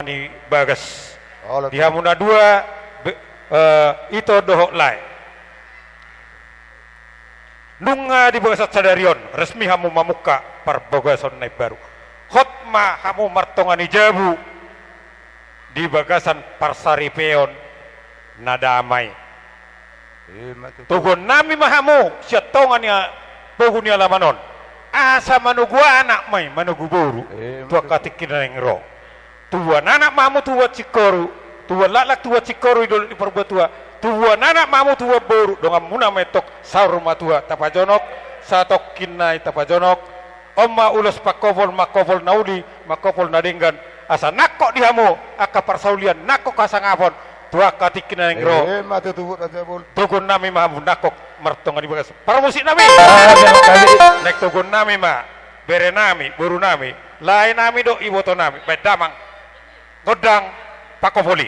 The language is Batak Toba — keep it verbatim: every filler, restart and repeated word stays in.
ni Bagas. Olo. Di hamu na dua, be-, eh, ito dohot lae. Nunga di bagasan sadari on resmi hamu mamungka parbagason na imbaru. Hot ma hamu martonga ni jabu di bagasan parsaripeon na damai. Ima tutu. Toguonnami ma hamu sian tonga ni a-, pogu ni alaman on, asa manogu anak ma i, manogu boru. Ima tutu. Tu angka tingki na naeng ro. Tubuan anak ma hamu tubuan singkoru, tubuan laklak tubuan singkoru di dolok ni parbuatua, tubuan anak ma hamu tubuan boru, donganmuna ma i antong saur matua tapajonok, satongkin nai tapajonok. On ma ulos pangkopol, mangkopol na uli, mangkopol na denggan, asa nangkok di hamu angka parsaulian, nangkok hasangapon tu angka tingki na naeng ro. Ima tutu, Raja Boru. Toguonnami ma hamu nangkok martonga ni bagas. Parmusiknami. Ah, jangan kali. Naeng toguonnami ma berenami, borunami, laenami dohot ibotonami, baen damang, gondang, pangkopol i.